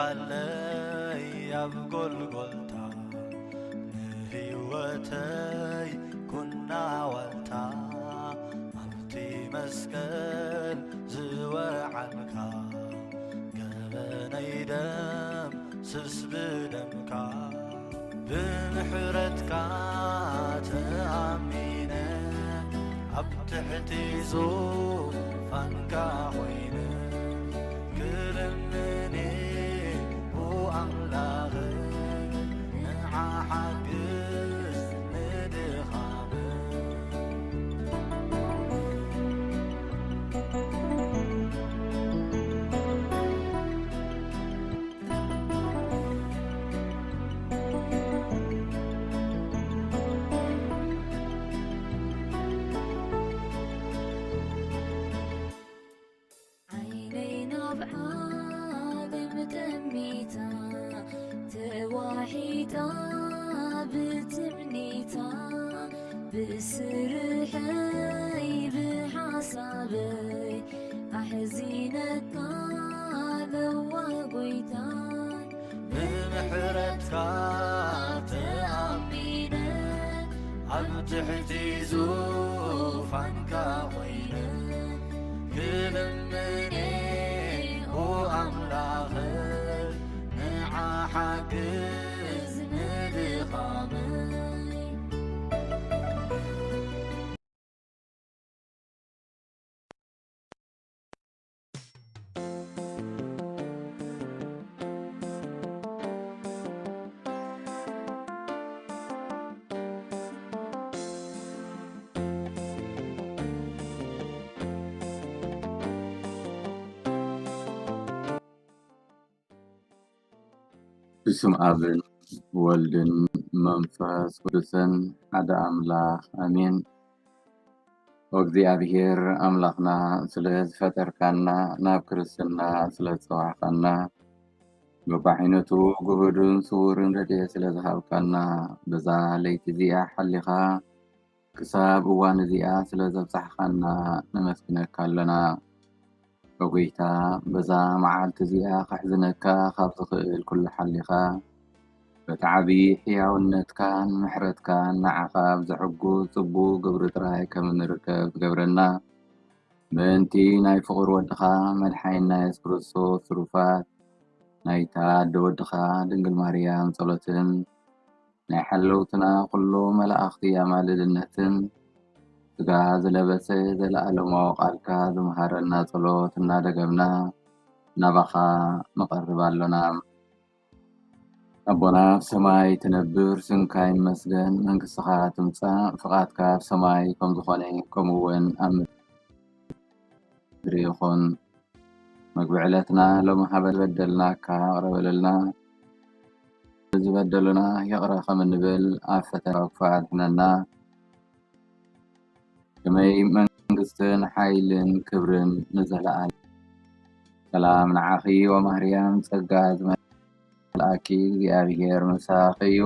ኣለይ ኣብ ጎልጎልታ፣ ንህይወተይ ኩና ዋልታ፣ ኣብቲ መስቀል ዝወዓልካ፣ ገበነይ ደምስስ ብደምካ። ብምሕረትካ ተኣሚነ፣ ኣብ ትሕቲ ዙፋንካ ኮይነ፣ ክልምን'የ ኣምላኸይ፣ ንዓ ሓግዝ ንድኻመይ። ዓይነይ ናብ ዓለም ጠሚታ፣ ተዋሒጣ ብትምኒታ፣ ብስርሐይ ብሓሳበይ ኣሕዚነካ ኣለዋ ጎይታ። ብምሕረትካ ተኣሚነ፣ ኣብ ትሕቲ ዙፋንካ ኮይነ፣ ክልምን'የ ኣምላኸይ፣ ንዓ ሓግዝ ንድኻመይ። ብስም ኣብን ወልድን መንፈስ ቅዱስን ሓደ ኣምላኽ ኣሜን። ወእግዚኣብሔር ኣምላኽና ስለ ዝፈጠርካና፣ ናብ ክርስትና ስለ ዝጸዋዕካና፣ በብዓይነቱ ግሁድን ስውርን ረድኤት ስለ ዝሃብካና፣ በዛ ለይቲ እዚኣ ሓሊኻ ክሳብ እዋን እዚኣ ስለ ዘብጻሕኻና ነመስግነካ ኣለና። ኦ ጐይታ፣ በዛ መዓልቲ እዚኣ ከሕዝነካ ካብ ዝኽእል ኩሉ ሓሊኻ፣ በቲ ዓቢ ሕያውነትካን ምሕረትካን ንዓኻ ኣብ ዘሐጉስ ጽቡቕ ግብሪ ጥራይ ከም እንርከብ ትገብረና። ምእንቲ ናይ ፍቑር ወድኻ መድሓኒና የሱስ ክርስቶስ ትሩፋት፣ ናይታ ኣደ ወድኻ ድንግል ማርያም ጸሎትን ናይ ሓለውትና ኩሉ መላእኽቲ ኣማልድነትን፣ ስጋ ዝለበሰ ዘለኣለማዊ ቃልካ ዝመሃረና ጸሎት እናደገምና ናባኻ ንቐርብ ኣሎና። ኣቦና ኣብ ሰማይ ትነብር፣ ስምካ ይመስገን፣ መንግስትኻ ትምጻእ፣ ፍቓድካ ኣብ ሰማይ ከም ዝኾነ ከምኡ እውን ኣብ ምድሪ ይኹን። መግቢ ዕለትና ሎሚ ሃበ፣ ዝበደልናካ ይቕረ በለልና፣ ዝበደሉና ይቕረ ከም እንብል፣ ኣብ ፈተና ክፋ ኣድሕነና። ከመይ መንግስትን ሓይልን ክብርን ንዘለኣለም። ሰላም ንዓኺ ወማርያም፣ ጸጋ ዝመልኣኪ እግዚኣብሔር ምሳኺ እዩ።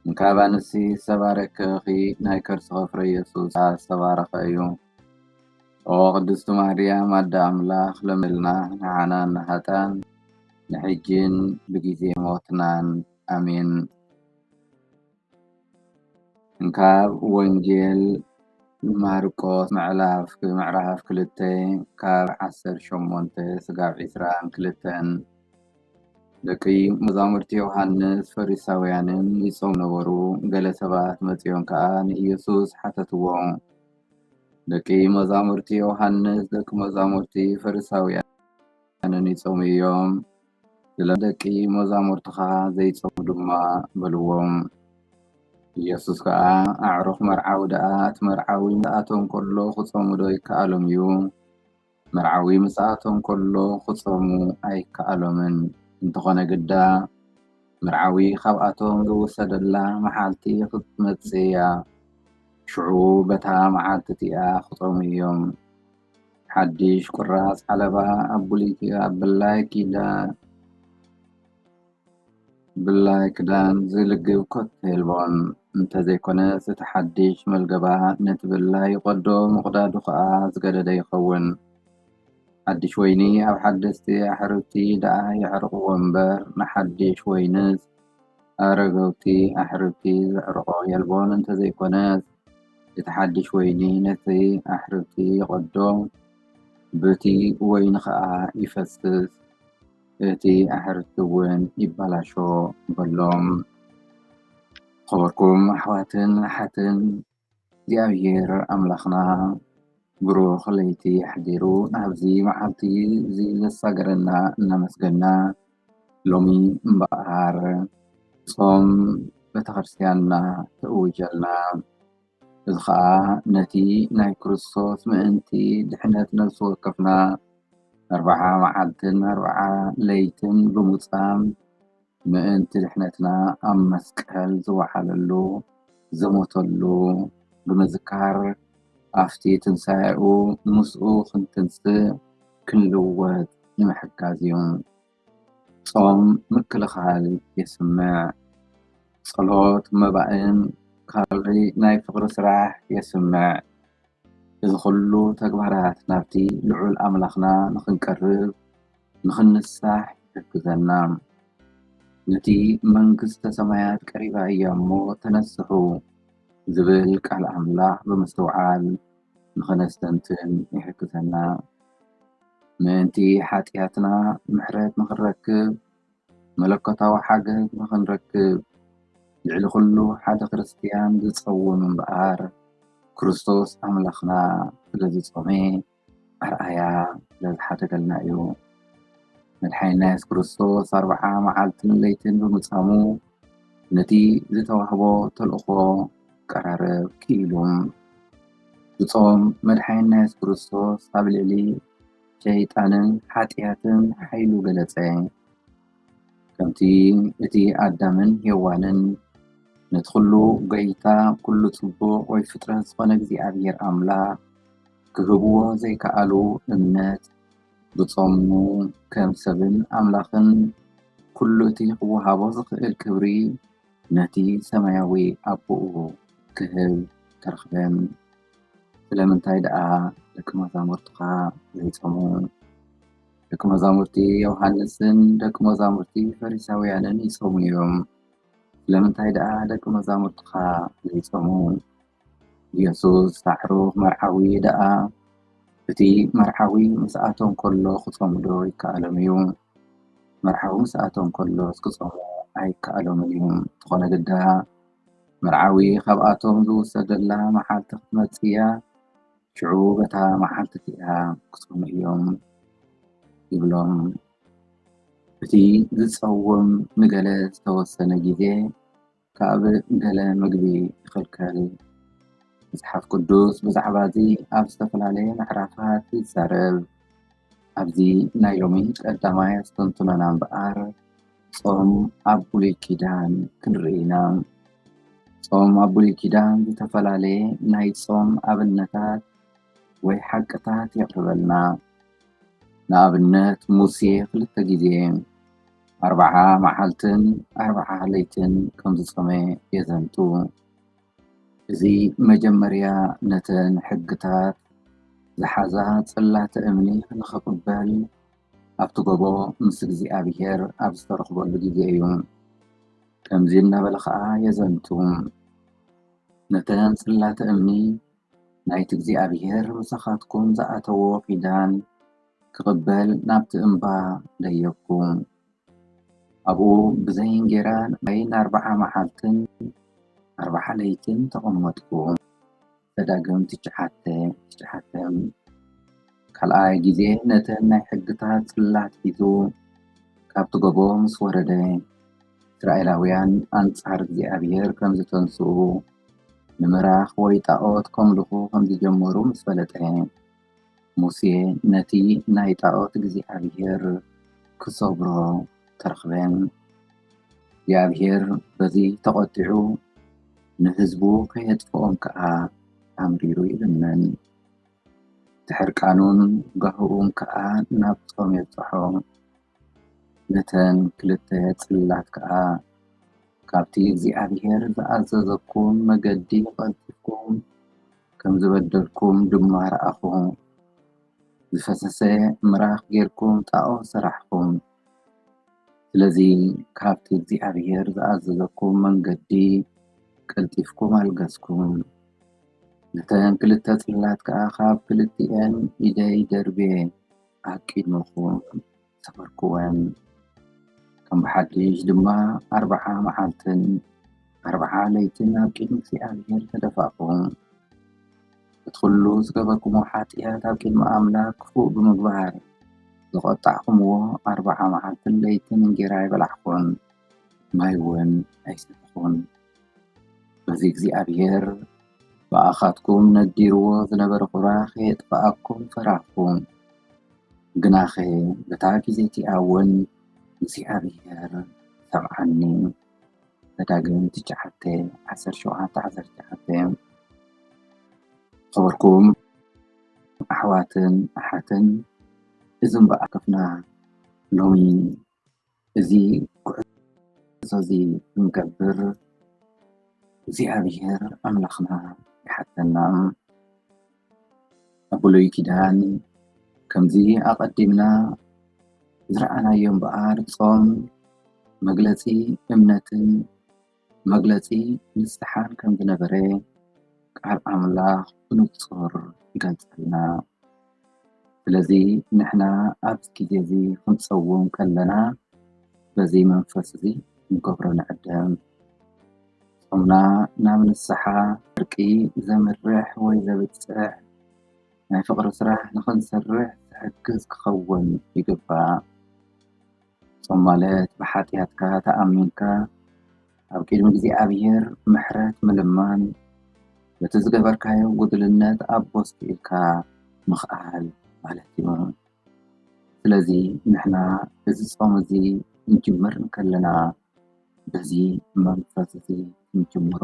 እንካብ ኣንስቲ ዝተባረክኺ ናይ ከርስኺ ፍረ ኢየሱስ ዝተባረኸ እዩ። ኦ ቅድስቲ ማርያም ኣደ ኣምላኽ ለምልና ንዓና ንሃጣን ንሕጅን ብጊዜ ሞትናን። ኣሜን። እንካብ ወንጌል ማርቆስ ምዕላፍ ምዕራፍ ክልተ ካብ ዓሰርተ ሸሞንተ ስጋብ ዒስራን ክልተን። ደቂ መዛሙርቲ ዮሃንስ ፈሪሳውያንን ይጾሙ ነበሩ። ገለ ሰባት መጺኦም ከኣ ንኢየሱስ ሓተትዎ፣ ደቂ መዛሙርቲ ዮሃንስ ደቂ መዛሙርቲ ፈሪሳውያንን ይጾሙ እዮም፣ ስለ ደቂ መዛሙርትኻ ዘይጾሙ ድማ በልዎም። ኢየሱስ ከኣ፣ ኣዕሩኽ መርዓዊ ደኣ እቲ መርዓዊ ምስ ኣተወ እንከሎ ክጾሙ ዶ ይከኣሎም እዩ? መርዓዊ ምስ ኣተወ እንከሎ ክጾሙ ኣይከኣሎምን። እንተኾነ ግዳ፣ መርዓዊ ካብኣቶም ዝውሰደላ መዓልቲ ክትመጽእ እያ። ሽዑ በታ መዓልቲ እቲኣ ክጾሙ እዮም። ሓድሽ ቁራጽ ሓለባ ኣብ ብሉይ ኪ-፣ ኣብ ብላይ ኪዳን፣ ብላይ ክዳን ዝልግብ ኮቴ የልቦን። እንተዘይኮነስ፣ እቲ ሓድሽ መልገባ ነቲ ብላይ ይቐዶ፣ ምቑዳዱ ኸኣ ዝገደደ ይኸውን። ሓድሽ ወይኒ ኣብ ሓደስቲ ኣሕርብቲ ደኣ የዕርቕዎ እምበር፣ ንሓድሽ ወይንስ ኣረገውቲ ኣሕርብቲ ዘዕርቖ የልቦን። እንተዘይኮነስ፣ እቲ ሓድሽ ወይኒ ነቲ ኣሕርብቲ ይቐዶ፣ በቲ ወይኒ ኸኣ ይፈስስ፣ እቲ ኣሕርብቲ እውን ይባላሾ በሎም። ኸበርኩም ኣሕዋትን ኣሓትን፣ እግዚኣብሔር ኣምላኽና ብሩኽ ለይቲ ኣሕዲሩ ናብዚ መዓልቲ እዚ ዘሳገረና እናመስገና፣ ሎሚ እምበኣር ጾም ቤተክርስትያንና ተእውጀልና። እዚ ኸኣ ነቲ ናይ ክርስቶስ ምእንቲ ድሕነት ነፍሲ ወከፍና ኣርብዓ መዓልትን ኣርብዓ ለይትን ብምጻም፣ ምእንቲ ድሕነትና ኣብ መስቀል ዝወዓለሉ፣ ዝሞተሉ ብምዝካር፣ ኣብቲ ትንሳኤኡ ምስኡ ክንትንስእ ክንልወጥ ንምሕጋዝ እዩ። ጾም ምክልኻል የስምዕ። ጸሎት፣ መባእን ካልእ ናይ ፍቕሪ ስራሕ የስምዕ። እዚ ኹሉ ተግባራት ናብቲ ልዑል ኣምላኽና ንኽንቀርብ፣ ንኽንሳሕ ይሕግዘና። ነቲ መንግስተ ሰማያት ቀሪባ እያ እሞ ተነስሑ ዝብል ቃል ኣምላኽ ብምስትውዓል ንኽነስተንትን ይሕግዘና። ምእንቲ ሓጢኣትና ምሕረት ንኽንረክብ፣ መለኮታዊ ሓገዝ ንኽንረክብ፣ ልዕሊ ኹሉ ሓደ ክርስትያን ዝጸውም እምበኣር፣ ክርስቶስ ኣምላኽና ስለ ዝጾመ፣ ኣርኣያ ስለ ዝሓደገልና እዩ። መድሓኒና የሱስ ክርስቶስ ኣርብዓ መዓልትን ለይትን ብምጻሙ፣ ነቲ ዝተዋህቦ ተልእኾ ቀራረብ ክኢሉ። ብጾም መድሓኒና የሱስ ክርስቶስ ኣብ ልዕሊ ሸይጣንን ሓጢኣትን ሓይሉ ገለጸ። ከምቲ እቲ ኣዳምን ሄዋንን ነቲ ኩሉ ጎይታ፣ ኩሉ ጽቡቕ ወይ ፍጥረት ዝኾነ እግዚኣብሔር ኣምላኽ ክህብዎ ዘይከኣሉ እምነት ብጾሙ፣ ከም ሰብን ኣምላኽን ኩሉ እቲ ክወሃቦ ዝኽእል ክብሪ ነቲ ሰማያዊ ኣቦኡ ክህብ ተረኽበ። ስለምንታይ ደኣ ደቂ መዛሙርትኻ ዘይጾሙ? ደቂ መዛሙርቲ ዮሃንስን ደቂ መዛሙርቲ ፈሪሳውያንን ይጾሙ እዮም። ስለምንታይ ደኣ ደቂ መዛሙርትኻ ዘይጾሙ? ኢየሱስ ኣዕሩኽ መርዓዊ ደኣ፣ እቲ መርዓዊ ምስኣቶም ከሎ ክጾሙ ዶ ይከኣሎም እዩ? መርዓዊ ምስኣቶም ከሎስ ክጾሙ ኣይከኣሎምን እዩ። እንተኾነ ግዳ፣ መርዓዊ ካብኣቶም ዝውሰደላ መዓልቲ ክትመጽእ እያ፣ ሽዑ በታ መዓልቲ እቲኣ ክጾሙ እዮም ይብሎም። እቲ ዝጸውም ንገለ ዝተወሰነ ግዜ ካብ ገለ ምግቢ ይኽልከል። መጽሓፍ ቅዱስ ብዛዕባ እዚ ኣብ ዝተፈላለየ ምዕራፋት ይዛረብ። ኣብዚ ናይ ሎሚ ቀዳማይ ኣስተንትኖና እምበኣር፣ ጾም ኣብ ብሉይ ኪዳን ክንርኢ ኢና። ጾም ኣብ ብሉይ ኪዳን ዝተፈላለየ ናይ ጾም ኣብነታት ወይ ሓቅታት የቕርበልና። ንኣብነት፣ ሙሴ ክልተ ግዜ ኣርብዓ መዓልትን ኣርብዓ ለይትን ከም ዝጾመ የዘንቱ። እዚ መጀመርያ ነተን ሕግታት ዝሓዛ ጽላተ እምኒ ንኽቕበል ኣብቲ ጎቦ ምስ እግዚኣብሔር ኣብ ዝተረኽበሉ ግዜ እዩ። ከምዚ እናበለ ኸኣ የዘንቱ፣ ነተን ጽላተ እምኒ ናይቲ እግዚኣብሔር ምሳኻትኩም ዝኣተዎ ኪዳን ክቕበል ናብቲ እምባ ደየብኩ። ኣብኡ ብዘይ እንጌራ ንኣይ ንኣርብዓ መዓልትን ኣርብዓ ለይትን ተቐመጥኩ። ዘዳግም ትሽዓተ ትሽዓተ። ካልኣይ ግዜ ነተን ናይ ሕግታት ጽላት ሒዙ ካብቲ ጎቦ ምስ ወረደ፣ እስራኤላውያን ኣንጻር እግዚኣብሔር ከም ዝተንስኡ፣ ንምራኽ ወይ ጣኦት ከምልኹ ከም ዝጀመሩ ምስ ፈለጠ፣ ሙሴ ነቲ ናይ ጣኦት እግዚኣብሔር ክሰብሮ ተረኽበ። እግዚኣብሔር በዚ ተቖጢዑ ንህዝቡ ከየጥፍኦም ከኣ ኣምሪሩ ይልምን። እቲ ሕርቃኑን ጋህኡን ከኣ ናብ ጾም የብጽሖ። ነተን ክልተ ጽላት ከኣ ካብቲ እግዚኣብሔር ዝኣዘዘኩም መገዲ ቐልጢፍኩም ከም ዝበደልኩም ድማ ረኣኹ። ዝፈሰሰ ምራኽ ጌርኩም ጣዖት ሰራሕኹም። ስለዚ ካብቲ እግዚኣብሔር ዝኣዘዘኩም መንገዲ ቀልጢፍኩም ኣልገስኩም። ነተን ክልተ ጽላት ከኣ ካብ ክልቲኤን ኢደይ ደርብየ ኣብ ቅድመኹም ሰበርክወን። ከም ብሓድሽ ድማ ኣርብዓ መዓልትን ኣርብዓ ለይትን ኣብ ቅድሚ እግዚኣብሔር ተደፋእኹም። እቲ ኩሉ ዝገበርኩሞ ሓጢኣት ኣብ ቅድሚ ኣምላኽ ክፉእ ብምግባር ዝቐጣዕኩምዎ ኣርብዓ መዓልትን ለይትን እንጌራ ኣይበላዕኹን፣ ማይ እውን ኣይሰተኹን። በዚ እግዚኣብሔር ብኣኻትኩም ነዲርዎ ዝነበረ ኹራ ከየጥፍኣኩም ፈራህኩም። ግናኸ በታ ግዜ እቲኣ እውን እግዚኣብሔር ሰምዓኒ። ዘዳግም ትሽዓተ ዓሰርተ ሸውዓተ ዓሰርተ ሸውዓተ። ዝኸበርኩም ኣሕዋትን ኣሓትን፣ እዚ እምበኣር ከፍና ሎሚ እዚ ጉዕዞ እዚ ክንገብር እግዚኣብሔር ኣምላኽና ይሓተና። ኣብ ብሉይ ኪዳን ከምዚ ኣቐዲምና ዝረኣናዮ እምበኣር ጾም መግለጺ እምነትን መግለጺ ንስሓን ከም ዝነበረ ቃል ኣምላኽ ብንጹር ይገልጸልና። ስለዚ ንሕና ኣብዚ ግዜ እዚ ክንጸውም ከለና በዚ መንፈስ እዚ ክንገብሮ ንዕደም። ጾምና ናብ ንስሓ ዕርቂ ዘምርሕ ወይ ዘብጽሕ ናይ ፍቕሪ ስራሕ ንኽንሰርሕ ዝሕግዝ ክኸውን ይግባእ። ጾም ማለት ብሓጢኣትካ ተኣሚንካ ኣብ ቅድሚ እግዚኣብሔር ምሕረት ምልማን፣ በቲ ዝገበርካዮ ጉድልነት ኣቦ ስኢልካ ምኽኣል ማለት እዩ። ስለዚ ንሕና እዚ ጾም እዚ ክንጅምር እንከለና በዚ መንፈስ እዚ ክንጅምሮ፣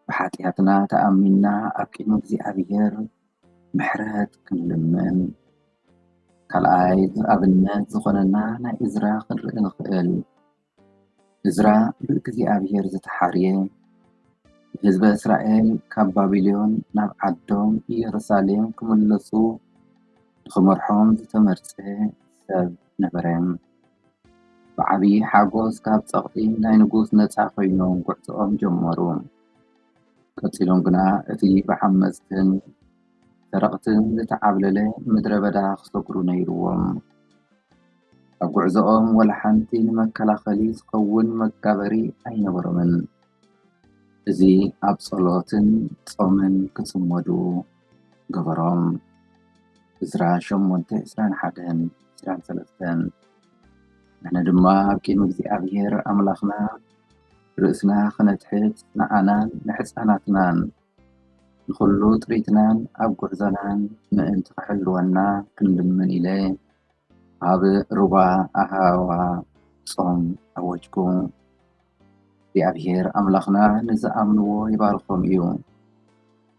ብሓጢኣትና ተኣሚንና ኣብ ቅድሚ እግዚኣብሔር ምሕረት ክንልምን፣ ካልኣይ ኣብነት ዝኾነና ናይ እዝራ ክንርኢ ንኽእል። እዝራ ብእግዚኣብሔር ዝተሓርየ፣ ንህዝበ እስራኤል ካብ ባቢሎን ናብ ዓዶም ኢየሩሳሌም ክምለሱ ንኽመርሖም ዝተመርጸ ሰብ ነበረ። ብዓቢ ሓጎስ ካብ ጸቕጢ ናይ ንጉስ ነጻ ኮይኖም ጉዕዞኦም ጀመሩ። ቀጺሎም ግና እቲ ብዓመጽትን ሰረቕትን ዝተዓብለለ ምድረ በዳ ክሰግሩ ነይርዎም። ኣብ ጉዕዞኦም ወላ ሓንቲ ንመከላኸሊ ዝኸውን መጋበሪ ኣይነበሮምን። እዚ ኣብ ጸሎትን ጾምን ክጽመዱ ገበሮም። እዝራ ሸሞንተ፣ ዕስራን ሓደን፣ ዕስራን ሰለስተን። ንሕና ድማ ኣብ ቅድሚ እግዚኣብሔር ኣምላኽና ርእስና ክነትሕት፣ ንዓናን ንሕፃናትናን ንኹሉ ጥሪትናን ኣብ ጉዕዞናን ምእንቲ ክሕልወና ክንልምን ኢለ ኣብ ሩባ ኣሃዋ ጾም ኣወጅኩ። እግዚኣብሔር ኣምላኽና ንዝኣምንዎ ይባርኾም እዩ፣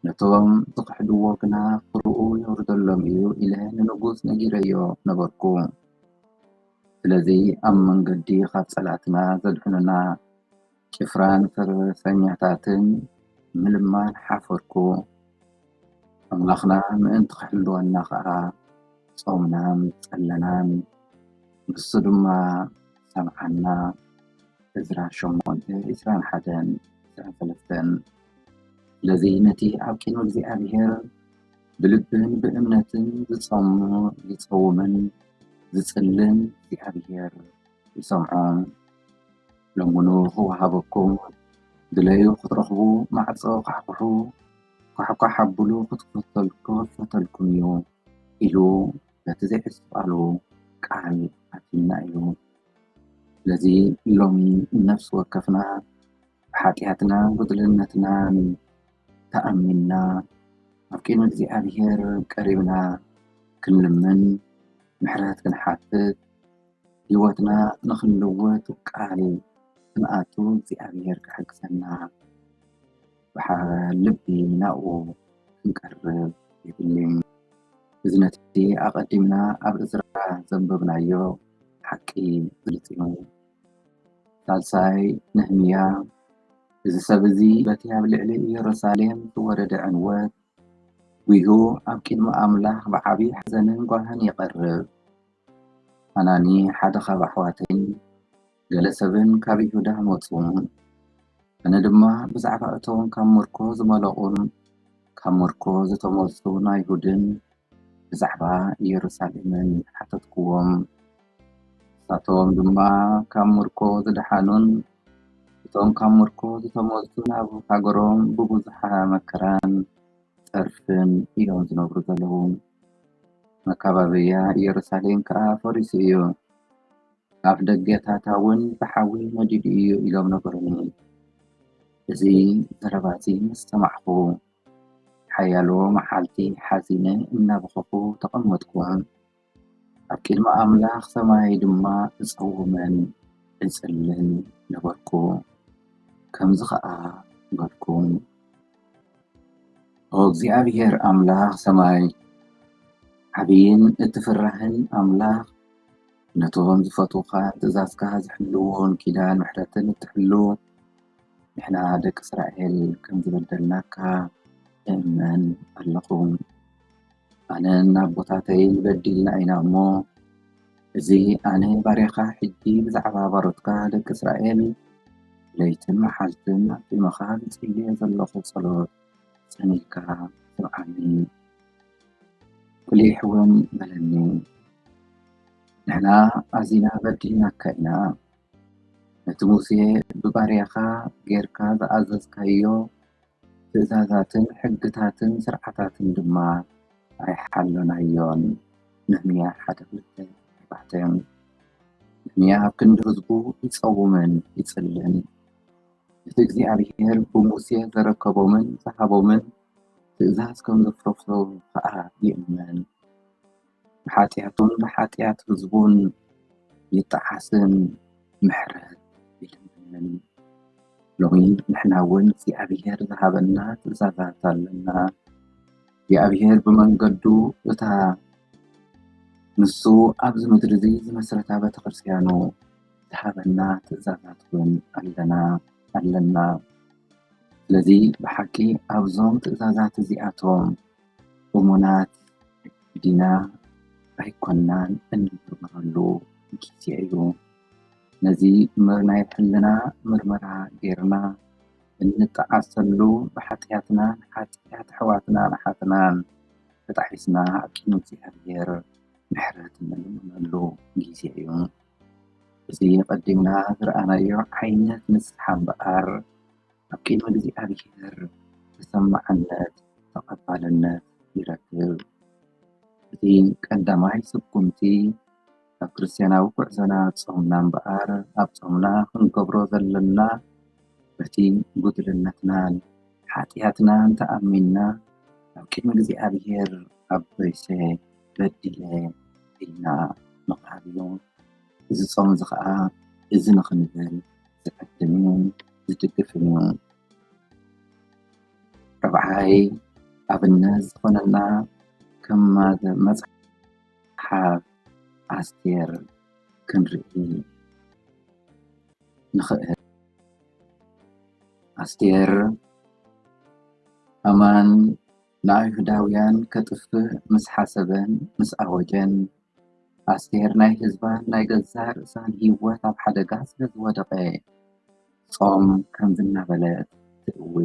ነቶም ዝኽሕድዎ ግና ቁርኡ የውርደሎም እዩ ኢለ ንንጉስ ነጊረዮ ነበርኩ። ስለዚ ኣብ መንገዲ ካብ ጸላትና ዘድሕኑና ጭፍራን ፈረሰኛታትን ምልማን ሓፈርኩ። ኣምላኽና ምእንቲ ክሕልወና ኸኣ ጾምናን ጸለናን፣ ንሱ ድማ ሰምዓና። እዝራ ሸሞንተ፣ ዕስራን ሓደን፣ ዕስራን ሰለስተን። ስለዚ ነቲ ኣብ ቅድሚ እግዚኣብሔር ብልብን ብእምነትን ዝጾሙ፣ ዝጸውምን ዝጽልን እግዚኣብሔር ይሰምዖ። ለምኑ ክወሃበኩም፣ ድለዩ ክትረኽቡ፣ ማዕጾ ኳሕኩሑ፣ ኳሕኳሕ ኣብሉ ክትፈተል-፣ ክኽፈተልኩም እዩ ኢሉ በቲ ዘይሕሰብ ቃሉ ቃል ኣትዩና እዩ። ስለዚ ሎሚ ነፍሲ ወከፍና ብሓጢኣትናን ጉድልነትናን ተኣሚንና ኣብ ቅድሚ እግዚኣብሔር ቀሪብና ክንልምን ምሕረት ክንሓትት፣ ህይወትና ንኽንልውጥ ቃል ክንኣቱ እግዚኣብሔር ክሕግዘና ብሓ-፣ ልቢ ናብኡ ክንቀርብ የድሊ። እዚ ነቲ ኣቐዲምና ኣብ እዝራ ዘንበብናዮ ሓቂ ዝገልጽ እዩ። ሳልሳይ ነህምያ፣ እዚ ሰብ እዚ በቲ ኣብ ልዕሊ ኢየሩሳሌም ዝወረደ ዕንወት ጒሁ ኣብ ቅድሚ ኣምላኽ ብዓብዪ ሓዘንን ጓህን ይቐርብ። ሓናኒ ሓደ ካብ ኣሕዋተይን ገለ ሰብን ካብ ይሁዳ መጹ። ኣነ ድማ ብዛዕባ እቶም ካብ ምርኮ ዝመለቑን ካብ ምርኮ ዝተመልሱን ኣይሁድን ብዛዕባ ኢየሩሳሌምን ሓተትክዎም። ንሳቶም ድማ ካብ ምርኮ ዝደሓኑን እቶም ካብ ምርኮ ዝተመልሱን ኣብ ሃገሮም ብብዙሕ መከራን ጸርፍን እዮም ዝነብሩ ዘለዉ። መካባብያ ኢየሩሳሌም ከኣ ፈሪሱ እዩ፣ ኣፍ ደገታታ እውን ብሓዊ ነዲዱ እዩ ኢሎም ነገሩኒ። እዚ ዘረባ እዚ ምስ ሰማዕኹ ሓያሎ መዓልቲ ሓዚነ እናበኸኹ ተቐመጥኩ። ኣብ ቅድሚ ኣምላኽ ሰማይ ድማ እጸውምን እጽልን ነበርኩ። ከምዚ ኸኣ በልኩ፣ ኦ እግዚኣብሔር ኣምላኽ ሰማይ፣ ዓብይን እትፍራህን ኣምላኽ፣ ነቶም ዝፈትዉኻ ትእዛዝካ ዝሕልውን ኪዳን ምሕረትን እትሕሉ ንሕና ደቂ እስራኤል ከም ዝበደልናካ እእመን ኣለኹ። ኣነን ኣቦታተይን በዲልና ኢና እሞ፣ እዚ ኣነ ባርያኻ ሕጂ ብዛዕባ ባሮትካ ደቂ እስራኤል ለይትን መዓልትን ኣብ ቅድመኻ ዝጽልዮ ዘለኹ ጸሎት ጸኒሕካ ስምዓኒ፣ ቁሊሕ እውን በለኒ። ንሕና ኣዚና በዲልናካ ኢና። ነቲ ሙሴ ብባርያኻ ጌርካ ዝኣዘዝካዮ ትእዛዛትን ሕግታትን ስርዓታትን ድማ ኣይሓለናዮን። ነህምያ ሓደ ክልተ ኣርባዕተ። ነህምያ ኣብ ክንዲ ህዝቡ ይጸውምን ይጽልን። እቲ እግዚኣብሔር ብሙሴ ዘረከቦምን ዝሃቦምን ትእዛዝ ከም ዘፍረሶ ከኣ ይእመን። ንሓጢኣቱን ንሓጢኣት ህዝቡን ይጠዓስን ምሕረት ይልምንን። ሎሚ ንሕና እውን እግዚኣብሔር ዝሃበና ትእዛዛት ኣለና። እግዚኣብሔር ብመንገዱ እታ ንሱ ኣብዚ ምድሪ እዚ ዝመስረታ ቤተክርስትያኑ ዝሃበና ትእዛዛት እውን ኣለና ኣለና። ስለዚ ብሓቂ ኣብዞም ትእዛዛት እዚኣቶም እሙናት ዲና ኣይኮናን እንምርምረሉ ግዜ እዩ። ነዚ ምር-፣ ናይ ሕልና ምርመራ ጌርና እንጠዓሰሉ፣ ብሓጢኣትና ንሓጢኣት ኣሕዋትና ንሓትናን ተጣሒስና ኣብ ቅድሚ እግዚኣብሔር ምሕረት እንልምነሉ ግዜ እዩ። እዚ ቀዲምና ዝረኣናዮ ዓይነት ንስሓ እምበኣር ኣብ ቅድሚ እግዚኣብሔር ተሰማዕነት፣ ተቐባልነት ይረክብ። እቲ ቀዳማይ ስጉምቲ ኣብ ክርስትያናዊ ጉዕዞና ጾምና እምበኣር፣ ኣብ ጾምና ክንገብሮ ዘለና በቲ ጉድልነትናን ሓጢኣትናን ተኣሚንና ኣብ ቅድሚ እግዚኣብሔር ኣቦይሰ በዲለ ኢልና ምቕራብ እዩ። እዚ ጾም እዚ ኸዓ እዚ ንኽንብል ዝዕድምን እዩ፣ ዝድግፍን እዩ። ራብዓይ ኣብነት ዝኾነና ከም መጽሓፍ ኣስቴር ክንርኢ ንኽእል። ኣስቴር ሃማን ንኣይሁዳውያን ከጥፍእ ምስ ሓሰበን ምስ ኣወጀን፣ ኣስቴር ናይ ህዝባን ናይ ገዛእ ርእሳን ህይወት ኣብ ሓደጋ ስለ ዝወደቐ፣ ጾም ከምዚ እናበለት ትእዊ።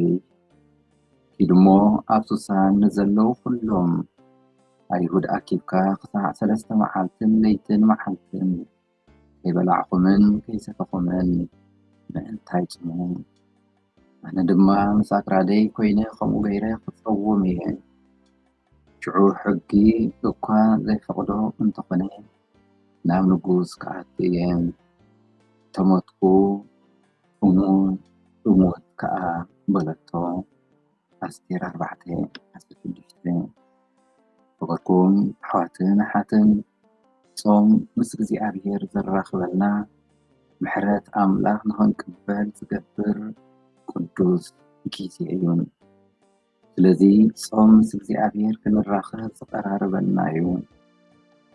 ኪድሞ ኣብ ሱሳን ንዘለዉ ኩሎም ኣይሁድ ኣኪብካ፣ ክሳዕ ሰለስተ መዓልትን ለይትን መዓልትን ከይበላዕኹምን ከይሰተኹምን ምእንታይ ጽሙ። ኣነ ድማ ምስ ኣክራደይ ኮይነ ከምኡ ገይረ ክጸውም እየ። ሽዑ ሕጊ እኳ ዘይፈቕዶ እንተኾነ፣ ናብ ንጉስ ክኣቱ እየ። ተሞትኩ እሙን እሙት ከኣ በለቶ። ኣስቴር ኣርባዕተ ዓሰርተ ሽዱሽተ። ክቡርኩም ኣሕዋትን ኣሓትን፣ ጾም ምስ እግዚኣብሔር ዘራኽበና፣ ምሕረት ኣምላኽ ንኽንቅበል ዝገብር ቅዱስ ግዜ እዩ። ስለዚ ጾም ምስ እግዚኣብሔር ክንራኸብ ዝቐራርበና እዩ።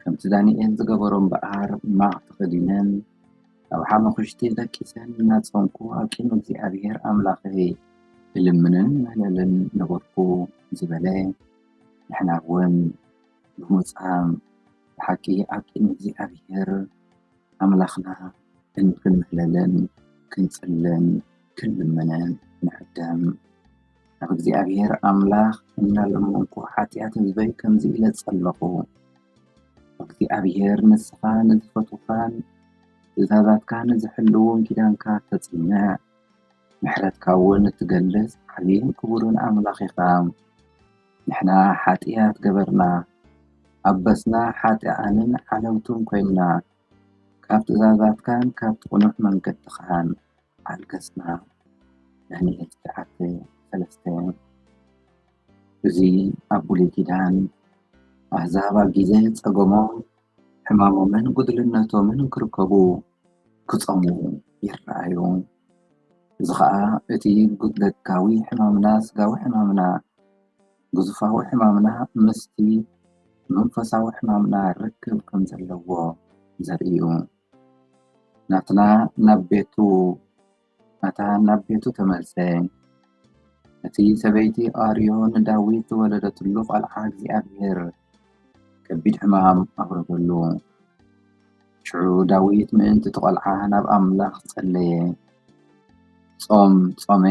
ከምቲ ዳንኤል ዝገበሮ እምበኣር፣ ማቕ ተኸዲነን ኣብ ሓሙኽሽቲ ደቂሰን እናጾምኩ ኣብ ቅድሚ እግዚኣብሔር ኣምላኸይ እልምንን እምህለልን ነበርኩ ዝበለ፣ ንሕና እውን ብምጻም ብሓቂ ኣብ ቅድሚ እግዚኣብሔር ኣምላኽና እንክንምህለልን ክንጽልን ክንልምንን ንዕደም። ኣብ እግዚኣብሔር ኣምላኽ እናለመንኩ ሓጢኣት ህዝበይ ከምዚ ኢለ ጸለኹ። እግዚኣብሔር ንስኻ ንዝፈትውኻን ትእዛዛትካ ንዝሕልውን ኪዳንካ ተጽንዕ። ምሕረትካ እውን እትገልጽ ዓብይን ክቡርን ኣምላኽ ኢኻ። ንሕና ሓጢኣት ገበርና፣ ኣበስና ሓጢኣንን ዓለውትን ኮይንና፣ ካብ ትእዛዛትካን ካብ ቅኑዕ መንገድኻን ኣልገስና። ዳንኤል ትሽዓተ ሰለስተ። እዚ ኣብ ብሉይ ኪዳን ኣህዛብ ኣብ ግዜ ጸገሞም ሕማሞምን ጉድልነቶምን ክርከቡ ክጸሙ ይረኣዩ። እዚ ኸኣ እቲ ጉድለትካዊ ሕማምና፣ ስጋዊ ሕማምና፣ ግዙፋዊ ሕማምና ምስቲ መንፈሳዊ ሕማምና ርክብ ከም ዘለዎ ዘርኢ እዩ። ናትና ናብ ቤቱ ናታን ናብ ቤቱ ተመልሰ። እቲ ሰበይቲ ኦርዮ ንዳዊት ዝወለደትሉ ቖልዓ እግዚኣብሔር ከቢድ ሕማም ኣውረደሉ። ሽዑ ዳዊት ምእንቲ እቲ ቖልዓ ናብ ኣምላኽ ጸለየ። ጾም ጾመ፣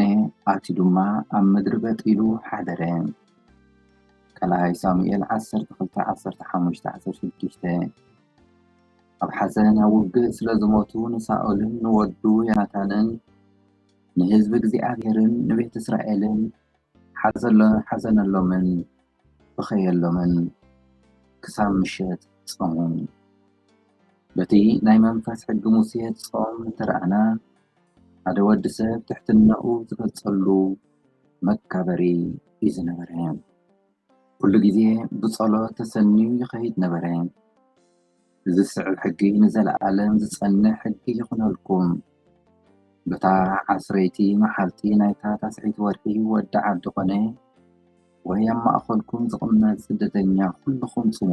ኣትዩ ድማ ኣብ ምድሪ በጥ ኢሉ ሓደረ። ካልኣይ ሳሙኤል ዓሰርተ ክልተ፣ ዓሰርተ ሓሙሽተ፣ ዓሰርተ ሽዱሽተ። ኣብ ሓዘን ኣብ ውግእ ስለ ዝሞቱ ንሳኦልን ንወዱ ዮናታንን ንህዝቢ እግዚኣብሔርን ንቤት እስራኤልን ሓዘሎ-፣ ሓዘነሎምን በኸየሎምን ክሳብ ምሸት ጾሙ። በቲ ናይ መንፈስ ሕጊ ሙሴ ጾም እንተረኣና፣ ሓደ ወዲ ሰብ ትሕትናኡ ዝገልጸሉ መጋበሪ እዩ ዝነበረ። ኩሉ ግዜ ብጸሎት ተሰንዩ ይኸይድ ነበረ። እዚ ዝስዕብ ሕጊ ንዘለኣለም ዝጸንሕ ሕጊ ይኹነልኩም። በታ ዓስረይቲ መዓልቲ ናይታ ታስዐይቲ ወርሒ ወዲ ዓዲ ኾነ ወይ ኣብ ማእኸልኩም ዝቕመጥ ስደተኛ ኩልኹም ጽሙ።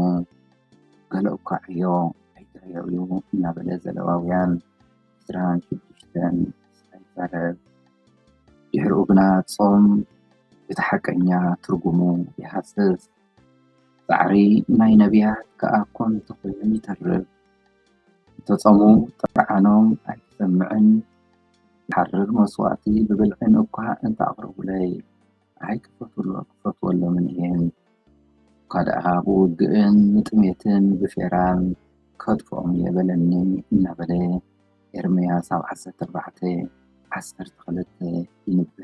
ገለ እኳ ዕዮ ኣይትዕየዩ እናበለ ዘለዋውያን ዕስራን ሽዱሽተን ይዛረብ። ድሕሪኡ ግና ጾም እቲ ሓቀኛ ትርጉሙ ይሃስስ። ጻዕሪ ናይ ነቢያት ከኣ ኮንቱ ኮይኑ ይተርፍ። እተጾሙ ጥርዓኖም ኣይትሰምዕን፣ ዝሓርር መስዋእቲ ብብልዕን እኳ እንተ ኣቕረቡለይ ኣይክፈትወሎ-፣ ክፈትወሎምን እየ። እኳ ደኣ ብውግእን ብጥሜትን ብፌራን ከጥፍኦም እየ በለኒ እናበለ ኤርምያስ ኣብ ዓሰርተ ኣርባዕተ ዓሰርተ ክልተ ይንበ።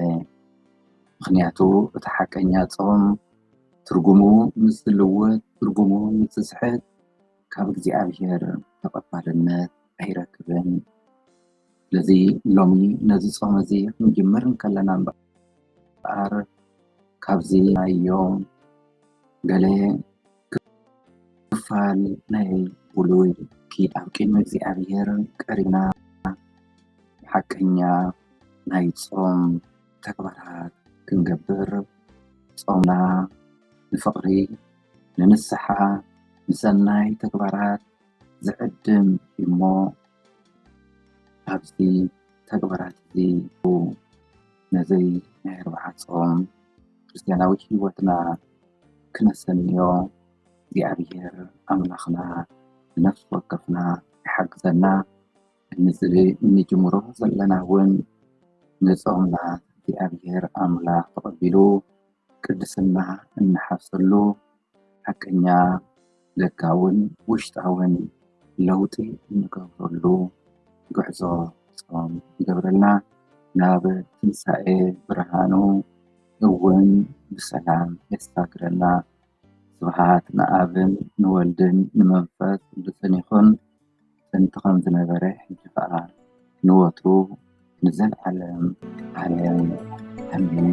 ምኽንያቱ እቲ ሓቀኛ ጾም ትርጉሙ ምስ ዝልወጥ፣ ትርጉሙ ምስ ዝስሕት ካብ እግዚኣብሔር ተቐባልነት ኣይረክብን። ስለዚ ሎሚ ነዚ ጾም እዚ ክንጅምር እንከለና እምበኣር ካብዚ ናዮ ገለ ክፋል ናይ ብሉይ ኪዳን ኣብ ቅድሚ እግዚኣብሔር ቀሪብና ሓቀኛ ናይ ጾም ተግባራት ክንገብር፣ ጾምና ንፍቕሪ፣ ንንስሓ፣ ንሰናይ ተግባራት ዝዕድም እዩ እሞ፣ ኣብዚ ተግባራት እዚ ነዚ ናይ ኣርብዓ ጾም ክርስትያናዊ ህይወትና ክነሰንዮ እግዚኣብሔር ኣምላኽና ንነፍሲ ወከፍና ይሓግዘና። እዚ እንጅምሮ ዘለና እውን ንጾምና እግዚኣብሔር ኣምላኽ ተቐቢሉ ቅድስና እንሓፍሰሉ ሓቀኛ ደጋውን ውሽጣውን ለውጢ እንገብረሉ ጉዕዞ ጾም ይገብረልና፣ ናብ ትንሳኤ ብርሃኑ እውን ብሰላም የሳግረና። ስብሐት ንኣብን ንወልድን ንመንፈስ ቅዱስን ይኹን። ጥንቲ ከም ዝነበረ፣ ሕጂ ከኣ ንወትሩ ንዘለዓለም ዓለም። ኣሜን።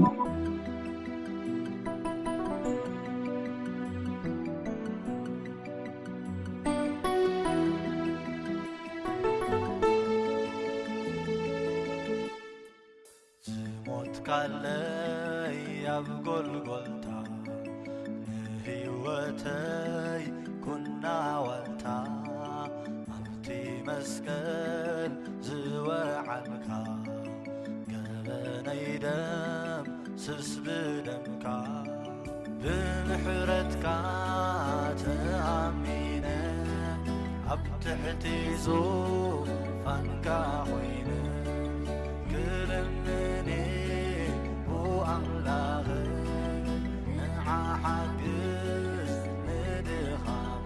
ዝሞትካለይ ኣብ ጎልጎልታ፣ ንህይወተይ ኩና ዋልታ፣ ኣብቲ መስቀል ዝወዓልካ፣ ገበነይ ደምስስ ብደምካ። ብምሕረትካ ተኣሚነ ኣብ ትሕቲ ዙፋንካ ኮይነ ክልምኔ ብኣምላኽ ንዓ ሓግዝ ንድኻመ።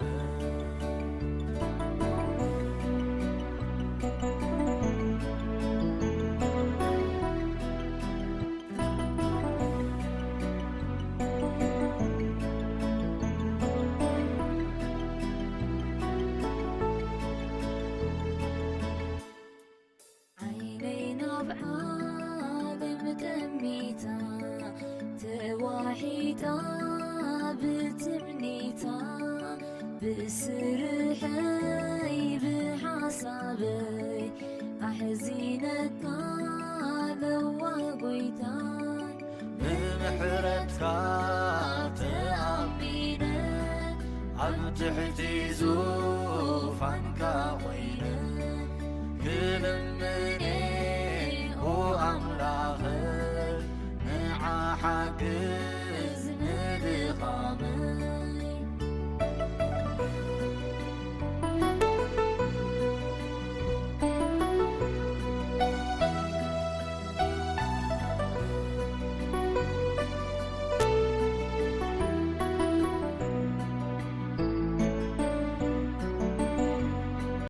ዓይነይ ናብ ዓለም ጠሚታ ተዋሒጣ ብትምኒታ ብስርሐይ ብሓሳበይ ኣሕዚነካ ለዋ ጎይታ ብምሕረትካ ተኣሚነ ኣብ ትሕቲ